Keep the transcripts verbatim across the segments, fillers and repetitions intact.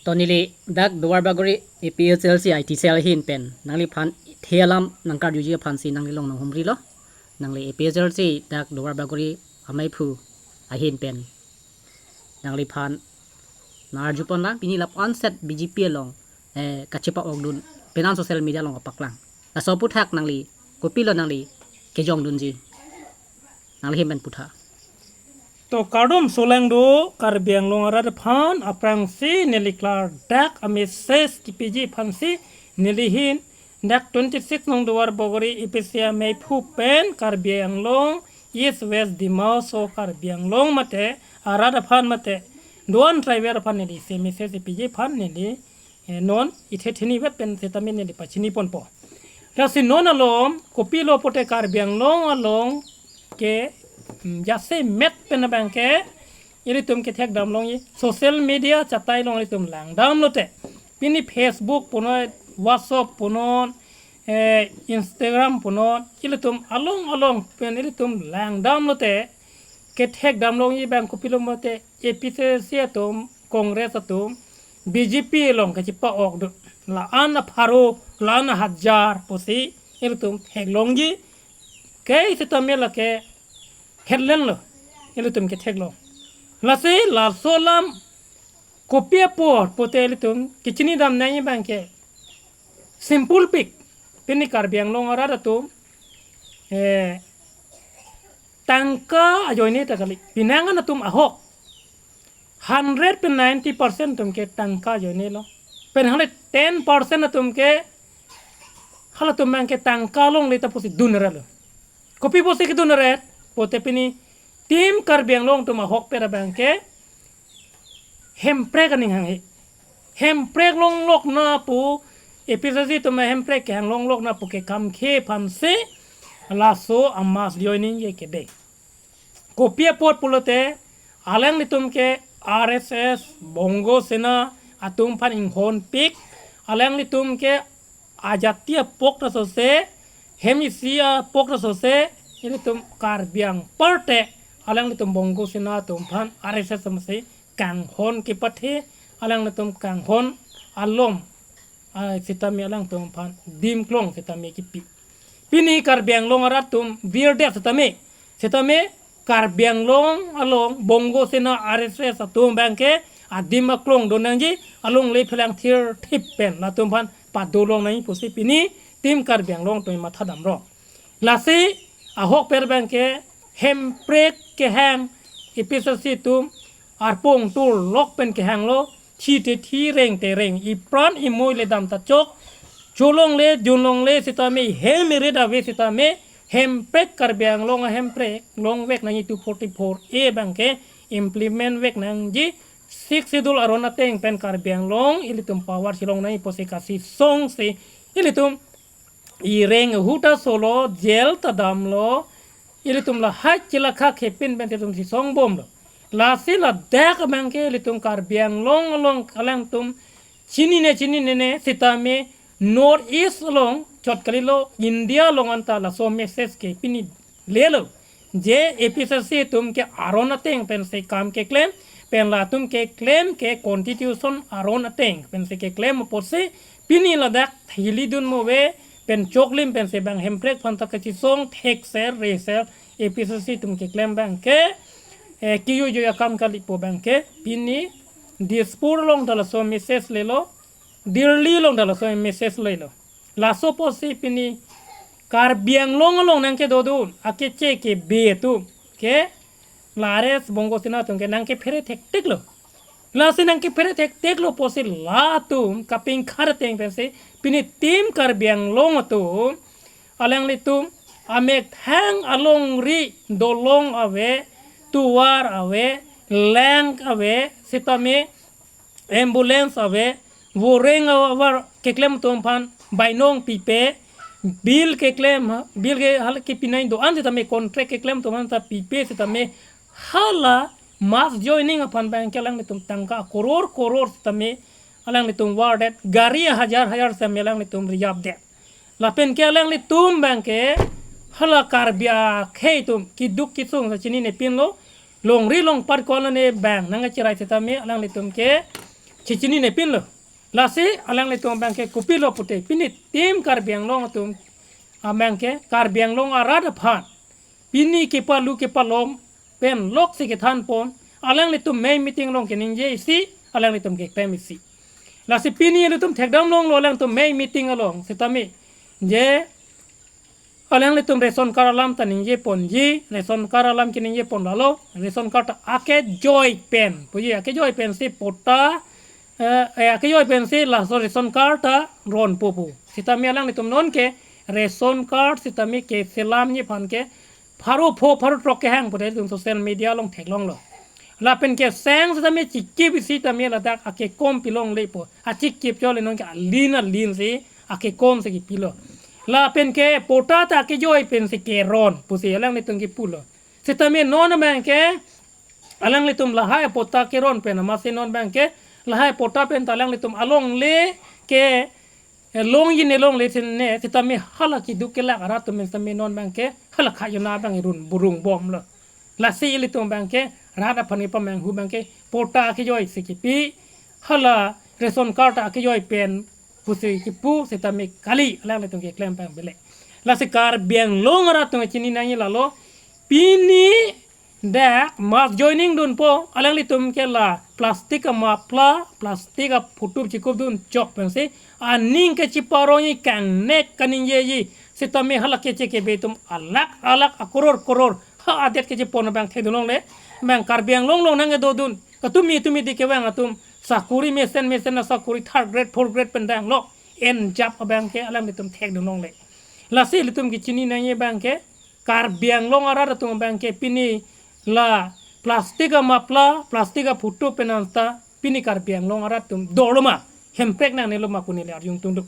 To neli dak Duar Bagori A P H L C I T cell ahin pen nangliphan the alam nangkarjuji aphansi nangli along nanghumrilo. Nangli A P H L C dak Duar Bagori ameiphu ahin pen nangliphan nangarjuponlang, pini lapu-anset B J P along, eh, kachepa-okdun penan social media along kapaklang. Laso aphuthak nangli kopilo nangli kejongdunji? Nangli ahin pen putha. To kardom solangdo Karbi Anglong arat aphan, aphrangsi neli klardak a-message kipiji aphansi neli ahin dak twenty-six nong Duar Bagori A P C ameiphu pen Karbi Anglong East West Dima Hasao Karbi Anglong mate arat aphan mate do-an tribal aphan neli isi message kipiji aphan neli, eh, non ithe theni vet pen sitame neli pachiniponpo. Lasi non alom kopilo pote Karbi Anglong along ke, mm, jasemet pen abangke ilitum kethekdam longji, social media chatai along ilitum langdamlote, pini Facebook punon, WhatsApp punon, eh, Instagram punon, ilitum along along pen ilitum langdamlote, kethekdam longji abang kopilo pote A P H L C atum, Congress atum, B J P along kachepa-okdun, la-an apharo, la-an ahajar pusi ilitum theklongji. Ke sitame lake headline lo, ilitum ketheklong. Lasi laso alam kopi apot pote ilitum kechinidam nangji abangke simple pik. Pini Karbi Anglong arat atum, eh, tangka ajoine ta kali, pinangan atum ahok hundred pen ninety percent atum ke tangka ajoinelo. Pen hale ten percent atum ke, halatum abangke tangka longle ta pusi dunrelo. Kopi pusi kedunre pote pini Team Karbi Anglong atum ahokpet abangke hemprek aning hanghe. Hemprek longlok na pu, A P H L C atum hemprek kehang longlok na pu ke kam khe aphansi laso a-mass joining ke kede. Kopi apot pulote alanglitum ke R S S, Bongo Sena atum aphan inghonpik, alanglitum ke ajati apok ta sose, hem isi apok ta sose, ilitum Karbi Anglong parte, alanglitum Bongo Sena atum aphan R S S atumsi kanghon kepathe, alanglitum kanghon alom, ah, sitame alangtum aphan dimklong sitame kipi. Pini Karbi Anglong arat atum virdet sitame, sitame Karbi Anglong along Bongo Sena R S S atum abangke adim aklong do nangji, alongle phelang thirthip pen latum aphan padolong nangji pusi pini Team Karbi Anglong atum mathadamrong. Lasi ahokpet abangke hemprek kehang A P H L C atum arpong turlok pen kehanglo, thi te thi, reng te reng, ipran imoi le dam ta chok, cholongle junlongle sitame, hem irit ave sitame, hemprek Karbi Anglong ahemprek longvek nangji two forty-four A abangke implement vek nangji, Sixth Schedule aron ateng pen Karbi Anglong ilitum power chelong nangji pusi kasisongsi ilitum ireng ahut ta solo, jail ta damlo, ilitum lahai chilakha khepin pen ilitum sisongbomlo. Lasi ladak abangke ilitum Karbi Anglong along alangtum chinine chininene sitame North East along chot kalilo, India along anta laso message ke pini lelo. Je A P H L C atum ke aron ateng pensi kam keklem, pen latum keklem ke constitution aron ateng pensi keklem apotsi pini ladak hilidun move pen choklim pensi bang hemprek aphan ta kachisong thekser reser A P H L C atum keklem abangke, eh, kiyujui akam kalipo abangke pini Dispur along ta laso message lelo, Delhi along ta laso message lelo. Laso apotsi pini Karbi Anglong along nangkedodun akeche kebe atum ke la R S S Bongo Sena atum ke nangkephere thektheklo. Lasi nangkephere thektheklo apotsi latum kapingkhar ateng pensi pini Team Karbi Anglong atum alanglitum amethang alongri, dolong ave, tovar ave, lang ave, sitame ambulance ave, voreng avar keklem atum aphan bainong pipe, bill keklem, bill ke hal kepinai do-an sitame, contract keklem atum aphan ta pipe sitame, hala mass joining aphan abangke alanglitum tangka koror koror sitame alanglitum vardet, gari hajar hajar sitame alanglitum reserve det. Lapen ke alanglitum abangke hala Karbi akhei atum keduk kesung ta chininepinlo, longri longpat ko-an lone abang nangkachirai sitame alanglitum ke chechinine pinlo. Lasi alanglitum abangke kopilo pute, pini Team Karbi Anglong atum abangke Karbi Anglong arat aphan pini kepalu kepalom pen loksi kethanpon, alanglitum mei meeting along keningje isi, alanglitum keklem isi. Lasi pini ilitum thekdam longlo alanglitum mei meeting along sitame, je alanglitum ration card alam ta ningjeponji, ration card alam keningjepon lalo, ration card ta akejoi pen puji, akejoi pensi patta, eh, eh, akejoi pensi laso ration card ta ronpo pu. Sitame alanglitum nonke ration card sitame keselamji aphan ke pharo pho pharo throk kehang pute ilitum social media along theklonglo. Lapen kesang sitame chikip isi tame ladak akekom pilongle pu. Achikip chole nonke alin alinsi akekomsi kipilo. Lapen ke patta ta akejoi pensi keron pusi alanglitum kipulo. Sitame non abangke alanglitum lahai patta keron pen amatsi non abangke lahai patta pen ta alanglitum alongle ke, eh, longji ne longle sine sitame hala keduk kelak arat atum sitame non abangke hala khajona abang irun burung bomlo. Lasi ilitum abangke rat aphan kepamanghu abangke patta akejoisi kipi, hala ration card akejoipen pusi kipu sitame kali, alanglitum keklem abang belek. Lasi Karbi Anglong arat atum chini nangji lalo, pini dak mass joining dunpo, alanglitum ke la plastic amapla, plastic aphutup chikupdun chok pensi aning kecheparongji, kangnek kaningjeji sitame hala keche kebe atum alakh alakh akoror koror ha adet kechepon abang thekdun longle. Abang Karbi Anglong along nangkedodun katumi tumi di kevang atum sakuri mesen mesen asakuri third grade fourth grade pen danglo, enjap abangke alanglitum thekdun longle. Lasi ilitum kechini nangji abangke Karbi Anglong arat atum abangke pini la plastic amapla, plastic aphutup pen anta pini Karbi Anglong arat atum doloma, hemprek nangneloma pu neli arjung tungduk.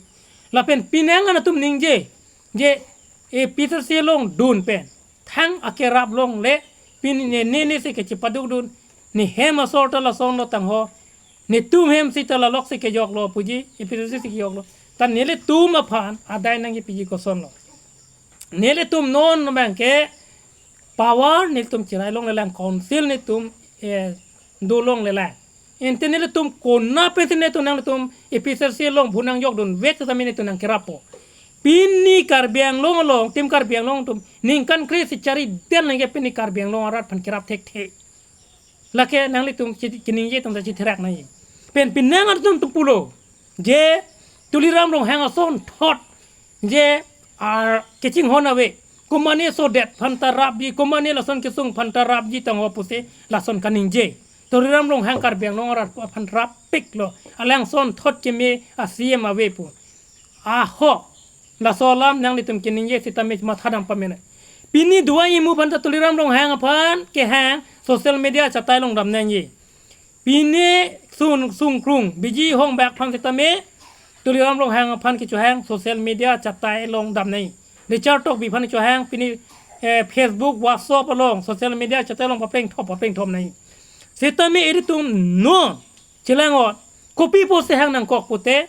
Lapen pini angan atum ningje, je APHLC along dun pen thang akerap longle, pini ne ne ne si kechepadukdun, ne hem asor ta lasonlo tangho, netum hem sita laloksi kejoklo puji, APHLC si kejoklo. Ta nelitum aphan adai nangji piji kosonlo. Nelitum non abangke power nelitum cherai longlelang, council nelitum, eh, do longlelang. Ante nelitum kona pensi nelitum nanglitum APHLC along bu nangjokdunvek sitame nelitum nangkerappo. Pini Karbi Anglong along, Team Karbi Anglong atum ningkan kre-isi chari den nangke pini Karbi Anglong arat aphan kerap thekthe. Lake nanglitum chi-, keningje atum ta chitherak nangji. Pen pini angan atum tum pulo, je Tuliram Ronghang asonthot je ar kachinghon ave, komane sodet aphan ta rapji, komane lason kesung aphan ta rapji tangho pusi lason kaningje. Tuliram Ronghang Karbi Anglong arat aphan rappiklo, alang asonthot keme a-CEM ave pu. Ahok, laso alam nanglitum keningje sitame mathadam pamena. Pini duai imu aphan ta Tuliram Ronghang aphan kehang social media chatai along dam nangji. Pini sun sungkrung biji hongbak aphan sitame Tuliram Ronghang aphan kechohang social media chatai along dam nangji. Richard Tokbi aphan chohang pini, eh, Facebook, WhatsApp along, social media chatai along paplengthom paplengthom nangji. Sitame ilitum non chelang-ot, kopi pusi hang nangkok pute,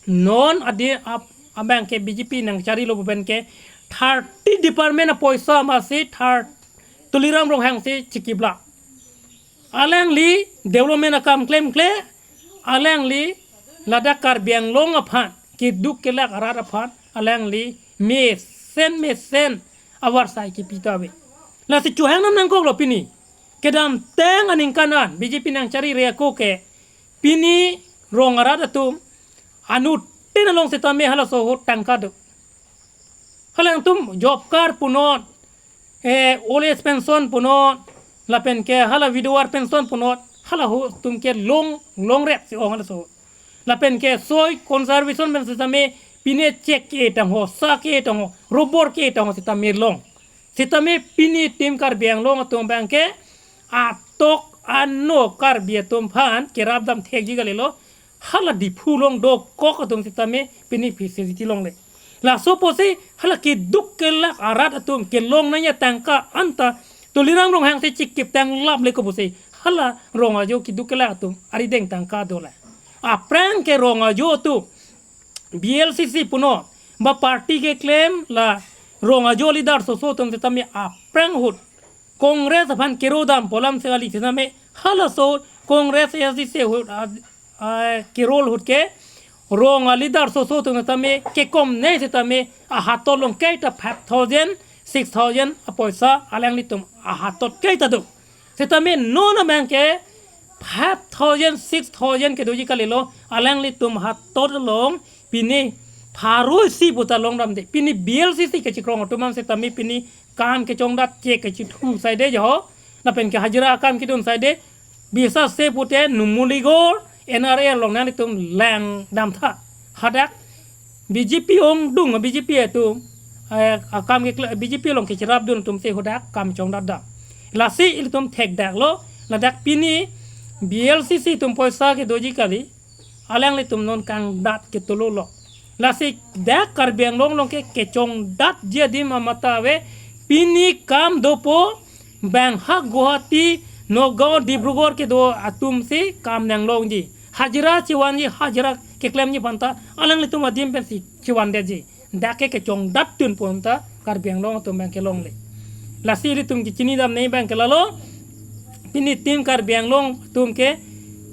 non adi ap-, abangke BJP nangcharilo pu penke thirty department apoisa amatsi third Tuliram Ronghang si chikipla. Alangli development akam klemkle, alangli ladak Karbi Anglong aphan, keduk kelak arat aphan, alangli mesen mesen avarsai kipi ta ave. Lasi chohang nam nangkoklo pini. Kedamtang aningkan an BJP nangcharire ako ke, pini rong arat atum anuttin along sitame halaso ahut tangka do. Halangtum job card punon, eh, old age pension punon, lapen ke hala widower pension punon, hala ahut atum ke long, longrep si ong halaso. Lapen ke soil conservation pen sitame pine chek ke tangho, sa ke tangho, robor ke tangho sitame long. Sitame pini Team Karbi Anglong atum abangke atok ano Karbi atum aphan kerap dam thekji kalilo, hala Diphu along dokok atum sitame pini facility longle. Laso pusi hala keduk kelak arat atum kelong nangji atangka anta Tuliram Ronghang si chikip tang laple ko pusi hala rong ajo keduk kelak atum arideng tangka dolang. Aphrang ke rong ajo atum BLCC punon, ba party keklem la rong ajo leader soso atum sitame aphrang ahut Congress aphan kero dampo lam se kali sitame halaso Congress ASDC ahut, ah, ah, kerol ahut ke rong a leader soso atum tame kekom nei setame ahatot along kaita five thousand, six thousand apoisa alanglitum ahatot kaita do. Setame non abang ke five thousand, six thousand kedoji kalilo, alanglitum hatot along pini pharo isi puta longdamde. Pini B L C C kachikrong atum an setame pini kam kechongdat, chek kachithu saide jo. Lapen ke hajira akam kedun saide. Bisa se pute Numaligarh N R L along nanglitum langdamtha. Hadak B J P ongdung, B J P atum, eh, akam ke B J P along kechirapdun atum si hadak kam chongdatdam. Lasi ilitum thekdaklo, ladak pini B L C C atum poisa kedoji kali, alanglitum non kangdat ketulolo. Lasi dak Karbi Anglong along ke kechongdatji adim amatha ave, pini kam dopo, bang ha Guwahati, Nagaon, Dibrugarh kedo atum si kam nanglongji. Hajira chivanji, hajira keklemji aphanta alanglitum adim pensi chivandetji. Dak ke kechongdatdun pu anta Karbi Anglong atum abang ke longle. Lasi ilitum kechinidam nei abang ke lalo. Pini Team Karbi Anglong atum ke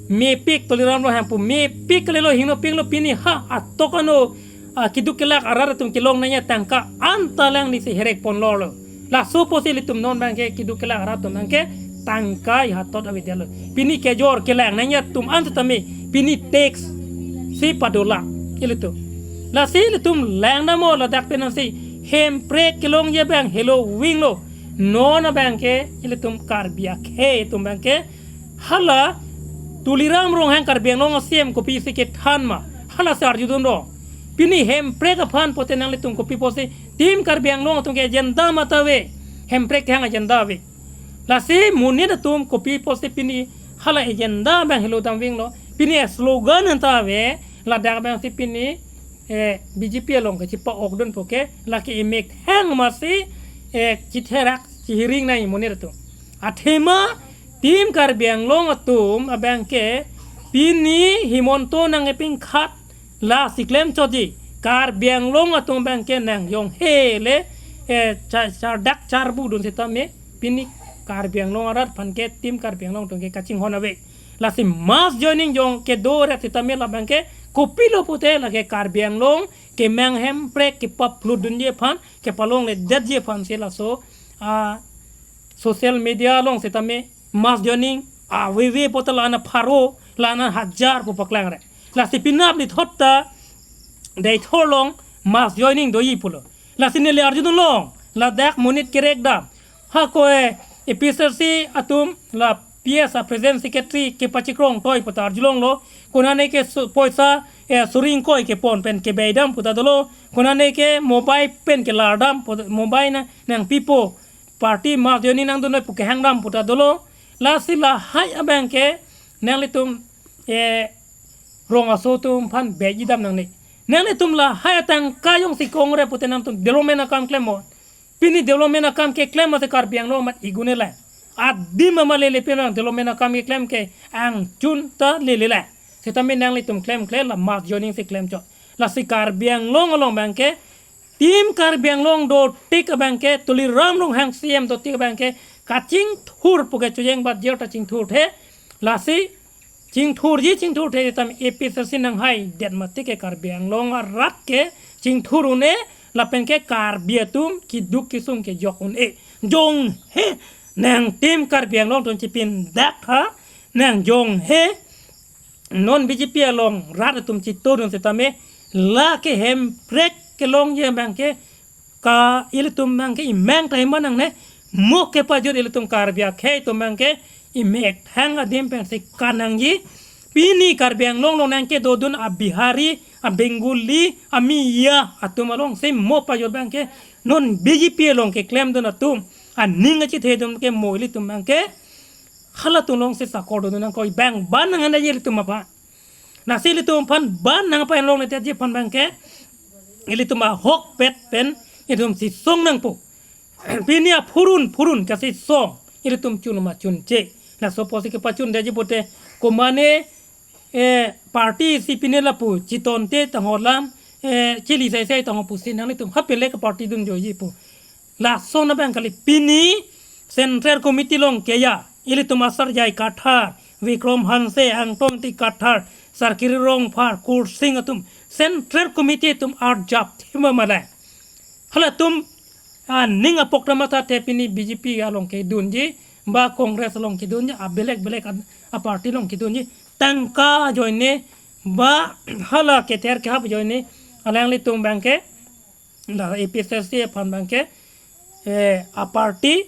mepik, Tuliram Ronghang pu mepik kalilo, hingnopiklo, pini ha atok ano, ah, keduk kelak arat atum kelong nangji atangka anta alanglisi herek ponlorlo. Laso apotsi ilitum non abang ke keduk kelak arat atum abang ke tangka ihatot avedetlo. Pini kejor kelang nangji atum an setame pini tax si padola ilitum. Lasi ilitum langdamlo, ladak pensi hemprek kelongji abang helo winglo. Non abang ke ilitum Karbi akhei atum abang ke hala Tuliram Ronghang Karbi Anglong a C E M kopisi kethan ma, halasi arjudunlo. Pini hemprek aphan pute nanglitum kopi pusi Team Karbi Anglong atum ke agenda matha ave, hemprek kehang agenda ave. Lasi monit atum kopi pusi pini hala agenda abang helodam winglo. Pini slogan anta ave, ladak abang si pini, eh, B J P along kachipa-okdun pu ke, lake emek thang masi, eh, chitherak chihiring nai monit atum. Athema Team Karbi Anglong atum abang ke pini Himanta nangkepingkhat lasi klemchotji, Karbi Anglong atum abang ke nangjonghe le, eh, cha-, chardak charbudun setame pini Karbi Anglong arat aphan ke Team Karbi Anglong atum ke kachinghon ave. Lasi mass joining jong kedo ret setame labang ke kopilo pute lake Karbi Anglong kemang hemprek kepaplutdunji aphan, kepalongledetji aphan si laso, ah, social media along setame mass joining aveve puta la-an pharo, la-an hajar pu paklangre. Lasi penap ni thot ta Deithor along mass joining doji pulo. Lasi neli arjudunlong, ladak monit kerekdam. Ha ko, eh, A P H L C atum la P S a President Secretary kepachikrong toi puta arjulonglo. Konane ke su-, poisa, eh, suri ingkoi kepon pen kebeidam puta dolo. Konane ke mobile pen kelardam puta, mobile na nangpipo, party mass joining nangdun pu kehangdam puta dolo. Lasi lahai abang ke nanglitum, eh, rong aso atum aphan bejidam nangne. Nanglitum lahai atangka jongsi kongre pute nangtum development akam klemnon. Pini development akam keklem mate Karbi Anglong amat igunela. Adim amat lele pini development akam keklem ke angchun ta lelela. Setame nanglitum klemkle la mass joining si klemchot. Lasi Karbi Anglong along abang ke Team Karbi Anglong dotik abang ke, Tuliram Ronghang C E M dotik abang ke, kachingthur pu ke chojeng bat jer ta chingthurthe. Lasi chingthurji chingthurthe tam A P H L C nanghaidet mati ke Karbi Anglong arat ke chingthur un-e, lapen ke Karbi atum keduk kesung kejok un-e. Jonghe nang Team Karbi Anglong atum chipindak ha, nangjonghe non B J P along rat atum chitodun setame lake hemprek kelongji abang ke ka ilitum abang ke imang ta iman nangne, mo kepajut ilitum Karbi akhei atum abang ke imek thang adim pensi kanangji. Pini Karbi Anglong along nangkedodun a Bihari, a Bengali, a Miya atum alongsi mo pajut abang ke non B J P along keklemdun atum aning kachithedun ke mo ilitum abang ke halatum alongsi sakor dodun nangkok, bang ban nang-anda ilitum aphan. Lasi ilitum aphan ban nangpalongledetji aphan abang ke ilitum ahokpet pen ilitum chesong nangpo. Pini aphurun phurun kachesong ilitum chun ma chunche. Laso apotsi kepachundetji pute komane, eh, party si pini lapu chitonte tanghor lam, eh, chili sai sai tanghor pusi nanglitum hapele ke party dunjoijipo. Lason abang kali pini Central Committee along keya ilitum asar J I Kathar, Vikram Hanse, Angtong Ingti Kathar, Sarkiri Rongphar, Kursing atum, Central Committee atum arjap thima malai. Halatum aning apok ta mathathe pini B J P along kedunji, ba Congress along kedunji, a belek belek a, a party along kedunji, tangka ajoine, ba hala kether kehap ajoine, alanglitum abangke, la A P H L C aphan abangke, eh, a party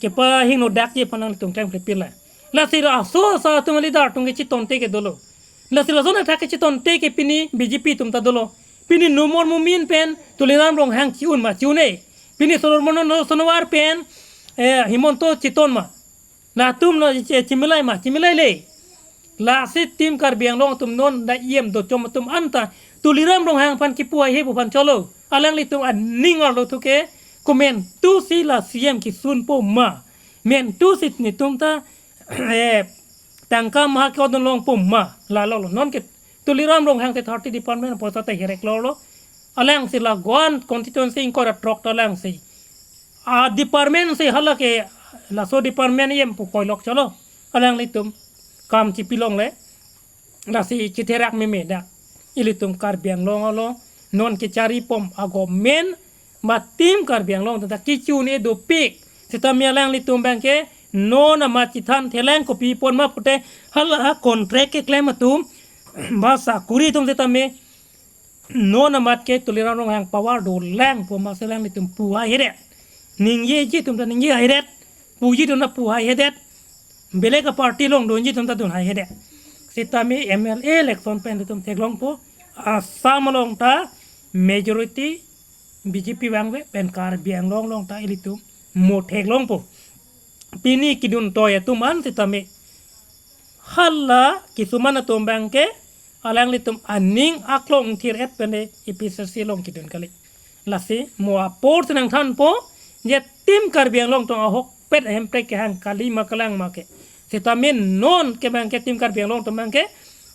kepahingno dakji aphan nangtum klem klepir la. Lasi laso asa atum leader atum ke chitonte ke dolo. Lasi lason athak ke chitonte ke pini B J P atum ta dolo. Pini Numal Momin pen Tuliram Ronghang chi-un ma, chi-un-e. Pini Solomon Sonowar pen, eh, Himanta chiton ma. Latum lo chi-, chimilai ma, chimilai le. Lasi Team Karbi Anglong atum non da E M dochom atum anta Tuliram Ronghang aphan kipu haihe pu aphan cholo. Alanglitum aning arlo thu ke komantusi la C M kisunpo ma. Mantusi netum ta, eh, tangka maha ke-odun longpo ma. La lo lo. Non ke Tuliram Ronghang te thirty department poisa ta herek lo lo. Alangsi la Goan constituency ingkoi ra throk ta alangsi. A department si hala ke laso department E M pu koilok cholo. Alanglitum kam chipilongle. Lasi chitherak meme dak. Ilitum Karbi Anglong along non kecharipom a government ba Team Karbi Anglong ta kichun-e dopik. Sitame alanglitum abangke non amat chithan thelang kopi pon ma pute hala contract keklem atum ba sakuri atum sitame non amat ke Tuliram Ronghang power dolang pu ma si alanglitum pu haihedet. Ningjeji atum ta ningje haihedet. Puji atum ta pu haihedet. Belek a party along dunji atum ta dun haihedet. Sitame M L A election pen atum theklongpo. Assam along ta majority B J P vangve pen Karbi Anglong along ta ilitum mo theklongpo. Pini kedun toi atum an sitame hala kisuman atum abangke alanglitum aning aklong thir-et pen A P H L C along kedun kali. Lasi mo apor si nangthanpo je Team Karbi Anglong atum ahokpet ahemprek kehang kali ma kalang ma ke. Sitame non ke abangke Team Karbi Anglong atum abangke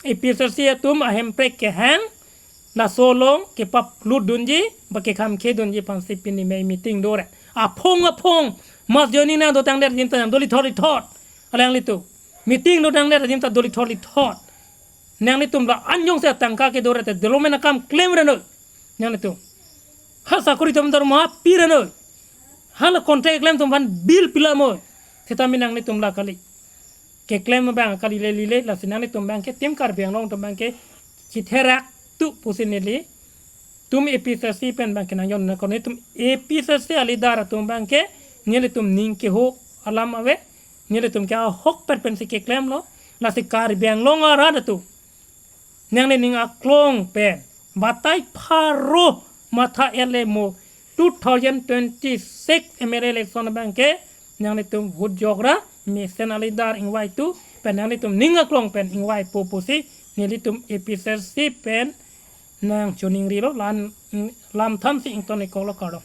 A P H L C atum ahemprek kehang laso along kepaplut dunji, ba kekham khe dunji aphansi pini mei meeting dore. Aphong aphong, mass joining nangdotangdet adim ta nangdolithot lithot. Alanglitum. Meeting dotangdet adim ta dolithot lithot. Nanglitum la anjong si tangka kedore te development akam klemre noi. Nanglitum. Ha sakuri atum dorma pire noi. Hala contract klem atum aphan bill pila mo. Sitame nanglitum la kali. Keklem abang kali le lile, lasi nanglitum abangke Team Karbi Anglong atum abangke chitherak tu pusi nelitum A P H L C pen abangke nangjon na kone tum A P H L C a leader atum abangke nelitum ning keho alam ave, nelitum ke ahokpet pensi keklemlo, lasi Karbi Anglong arat atum nangli ning aklong pen batai pharo matha ele mo two thousand twenty-six M L A election abangke nanglitum vote jokra mesen a leader ingvaitu pen nanglitum ning aklong pen ingvaipo pusi nelitum A P H L C pen nangchoningrilo, lam, lam thansi ington-ikoklo, kardom.